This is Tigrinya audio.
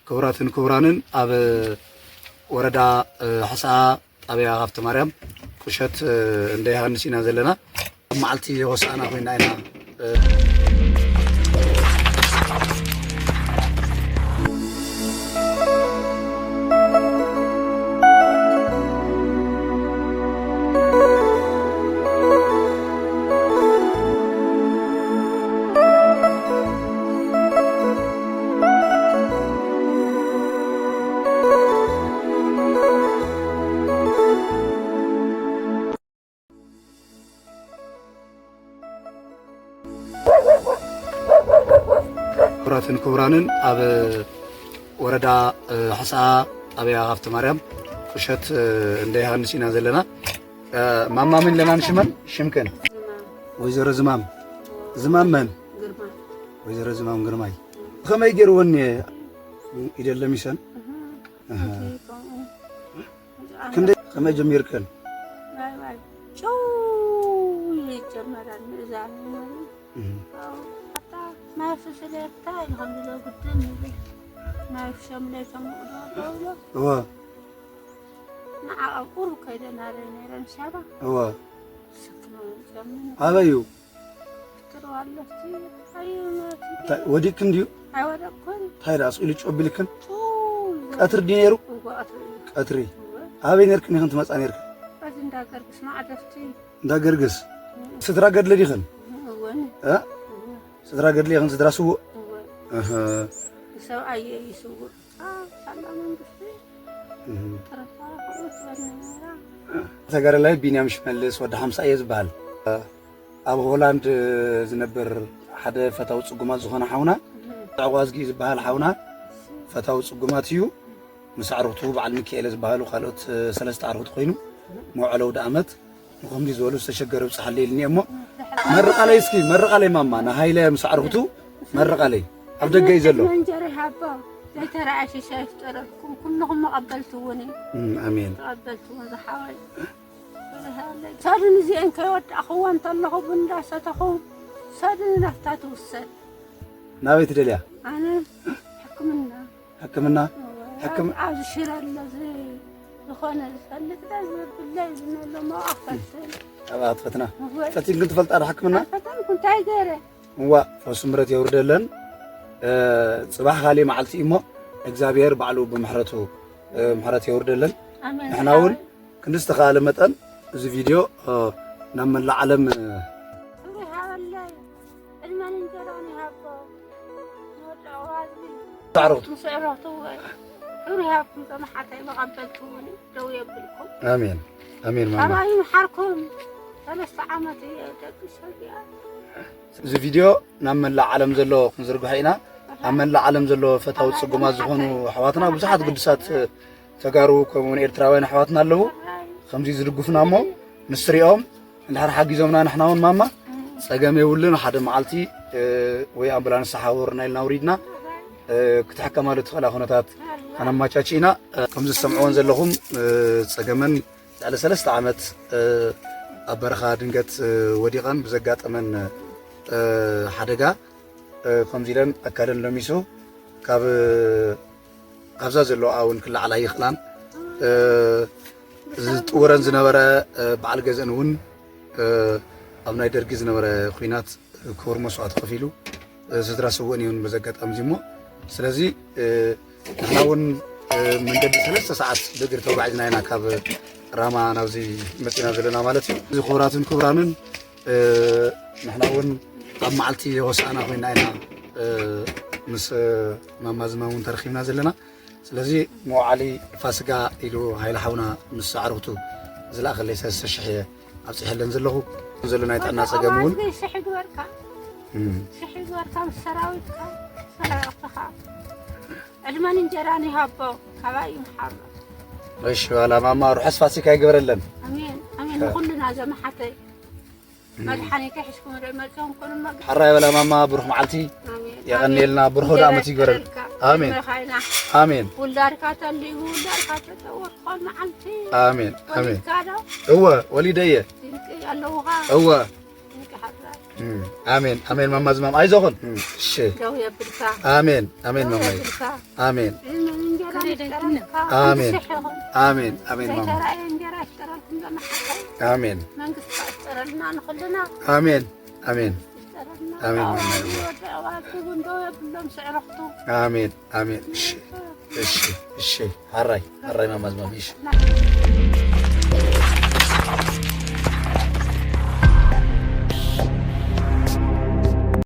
ክቡራትን ክቡራንን ኣብ ወረዳ ሕስዓ ጣብያ ሃፍተ ማርያም ቁሸት እንዳ ዮሃንስ ኢና ዘለና። ኣብ መዓልቲ ሆሳእና ኮይና ኢና ክቡራትን ክቡራንን ኣብ ወረዳ ሕስዓ ጣብያ ሃፍተ ማርያም ቁሸት እንዳ ዮሃንስ ኢና ዘለና። ማማ ምን ለማን ሽመን ሽምክን? ወይዘሮ ዝማም። ዝማም መን? ወይዘሮ ዝማም ግርማይ። ከመይ ገይርወን ኢደለሚሰን? ክንደይ ከመይ ጀሚርከን? ጨው ይጀመራል ምእዛን ማለት። ኣታ ማይ ፍስለታ ይኾን ብሎ ግድን ይብል። ማይ ፍሸም ላይ ተሞቅዶ ብሎ እወ። ንዓ ኣብ ቁሩብ ከይደን ኣረ ነይረን ሻባ እወ። ስክኖ ጀምኑ ኣበዩ? ትርዋለፍቲ ኣዩ ማለት እንታይ ወዲቅክን ድዩ? ኣይወደቅኩን። እንታይ ደኣ ስኢሉ ጨው ቢልክን? ጨው ቀትሪ ድዩ ነይሩ? እወ ቀትሪ። ቀትሪ ኣበይ ነርክን ኢኽን ትመጻ ነርክን? በዚ እንዳገርግስ ማዕደፍቲ እንዳገርግስ ስድራ ገድሊ ዲኽን? እወን እ? እወ ስድራ ገድሊ ኢኽን ስድራ ስውእ? እወ እህ። ሰብኣየ ይስውእ። ሳላ መንግስቲ እህ። ተረፋ ተጋዳላይ ቢንያም ሽመልስ ወዲ ሓምሳ እየ ዝበሃል። ኣብ ሆላንድ ዝነብር ሓደ ፈታዊ ጽጉማት ዝኾነ ሓውና ዕቋዝጊ ዝበሃል ሓውና ፈታዊ ጽጉማት እዩ። ምስ ኣዕሩኽቱ በዓል ሚካኤለ ዝበሃሉ ካልኦት ሰለስተ ኣዕሩኽቱ ኮይኑ መውዓለ ኣውደ ዓመት ንኸምዚ ዝበሉ ዝተሸገረ ብጽሓለይ ኢልኒ እሞ መርቓለይ እስኪ መርቓለይ ማማ ንሃይለ ምስ ኣዕሩኽቱ መርቓለይ ኣብ ደገ እዩ ዘሎ። እንጀራ ይሃቦ ዘይተረኣየ ሽሻ ይፍጠረልኩም ኩልኹም መቐበልቲ እውን እዩ። እም፣ ኣሜን። ተቐበልቲ እውን ዝሓወይ ሰድን እዚአን ከይወዳእኽዎ እንተለኹ ቡን እንዳሰተኹ ሰድን ናፍታ ትውሰድ። ናበይ ትደልያ? ኣነ ሕክምና ሕክምና ሕክም- ኣብዚ ሽረ ኣሎ ዝ- ዝኾነ ዝፈልጥ ዳ ዝብለይ ዝነሎ መዋእፈልትን ኣብ ኣጥፈትና እወ። ፈቲንክን ትፈልጣ ዶ ሕክምና? ፈተንኩ እንታይ ገይረ? እዋ ፈሱ ምረት የውርደለን። እ፣ ጽባሕ ካሊእ መዓልቲ እሞ እግዚኣብሔር ባዕሉ ብምሕረቱ እ፣ ምሕረት የውርደለን። ኣሜን። ንሕና እውን ክንዲ ዝተኻለ መጠን እዚ ቪድዮ እ፣ ናብ መላእ ዓለም እ፣ ክብሪ ይሃበለይ። ዕድመን እንጀራን ይሃቦ። ንወዲ ኣዋዚ ኣዕሩኽቱ። ምስ ኣዕሩኽቱ ወይ ክብሪ ይሃብኩም። ተመሓታይ መቐበልቲ እውን ደው የብልኩም። ኣሜን ኣሜን ማማ። ካባይ ይምሓርኩም። ሰለስተ ዓመት እየ ደቂ ሰብያ። እዚ ቪድዮ ናብ መላእ ዓለም ዘሎ ክንዝርግሖ ኢና። ኣብ መላእ ዓለም ዘሎ ፈታዊ ጽጉማት ዝኾኑ ኣሕዋትና ብዙሓት ግዱሳት ተጋሩ ከምኡውን ኤርትራውያን ኣሕዋትና ኣለዉ ከምዚ ዝድግፉና እሞ ንስሪኦም እንድሕር ሓጊዞምና ንሕና እውን ማማ ጸገም የብሉን። ሓደ መዓልቲ እ፣ ወይ ኣምቡላንስ ሓወርና ኢልና ኣውሪድና እ፣ ክትሕከማሉ ትኽእላ ኩነታት ኣነማቻች ኢና። እ፣ ከምዚ ዝሰምዕዎን ዘለኹም እ፣ ጸገመን ልዕሊ ሰለስተ ዓመት እ፣ ኣብ በረኻ ድንገት እ፣ ወዲቐን ብዘጋጠመን እ፣ ሓደጋ እ፣ ከምዚ ኢለን ኣካለን ለሚሱ ካብ ኣብዛ ዘለዋ እውን ክለዓላ ይኽእላን እ፣ ዝጥውረን ዝነበረ እ፣ በዓል ገዝአን እውን እ፣ ኣብ ናይ ደርጊ ዝነበረ ኲናት ክቡር መስዋእቲ ከፊሉ እ፣ ስድራ ስውእን እውን በዚ ኣጋጣሚ እዚ እሞ ስለዚ እ፣ ንሕና እውን እ፣ መንገዲ ሰለስተ ሰዓት ብእግሪ ተጓዒዝና ኢና ካብ ራማ ናብዚ መፂና ዘለና ማለት እዩ። እዚ ክቡራትን ክቡራንን እ፣ ንሕና እውን ኣብ መዓልቲ ሆሳእና ኮይና ኢና እ፣ ምስ እ፣ ማማ ዝማም እውን ተረኺብና ዘለና። ስለዚ መውዓሊ ፋስጋ ኢሉ ሃይለ ሓውና ምስ ኣዕሩኽቱ ዝለኣኸለይ ሰለስተ ሽሕ እየ ኣብፂሐለን ዘለኹ። ዘሎ ናይ ጥዕና ጸገም እውን ኣዋጅ ሽሕ ይግበርካ። እም። ሽሕ ይግበርካ ምስ ሰራዊትካ፣ ሰራዊትካ። ዕድመን እንጀራን ይሃቦ፣ ካባይ ይምሓሮ። እሺ፣ ዋላ ማማ ርሑስ ፋሲካ ይግበረለን። ኣሜን፣ ኣሜን። ከ- ንኹልና ዘመሓተይ። እም። መድሓኒት ሒዝኩም ዶ መጽኦም ኩሉ መግ- ሓራይ በላ ማማ፣ ብሩኽ መዓልቲ ኣሜን፣ የቐንየልና፣ ኣሜን። ብሩኽ ወደ ዓመት ይግበረል። ይግበረልካ። ኣሜን። ይመኻይና። ኣሜን። ውላድካ ተልዩ፣ ውላድካ ተጠወር፣ ትኾን መዓልቲ። ኣሜን፣ ኣሜን። ወሊድካ ዶ? እወ፣ ወሊደየ። ድንቂ ኣለውኻ። እወ። ድንቂ ሓፍራ። እም፣ ኣሜን ኣሜን። ማማ ዝማም ኣይዞኹን። እም፣ እሺ። ደው የብልካ ኣሜን ኣሜን ደው ማማይ። የብልካ ኣሜን እንጀራ ይፍጠረልካ ኣሜን። ይስሕኹም ኣሜን ኣሜን ማማ። ዘይተራእየ እንጀራ ይፍጠረልኩም ዘመሓታይ ኣሜን መንግስቲ ይፍጠረልና ንኹልና ኣሜን ኣሜን ይፍጠረልና ኣሜን ኣዋልድ ማማ። ወዲ ኣዋልድ እውን ደው የብሎም ስዕረኽቱ ኣሜን ኣሜን። እሺ እሺ እሺ። ሓራይ ሓራይ ማማ ዝማም። እሺ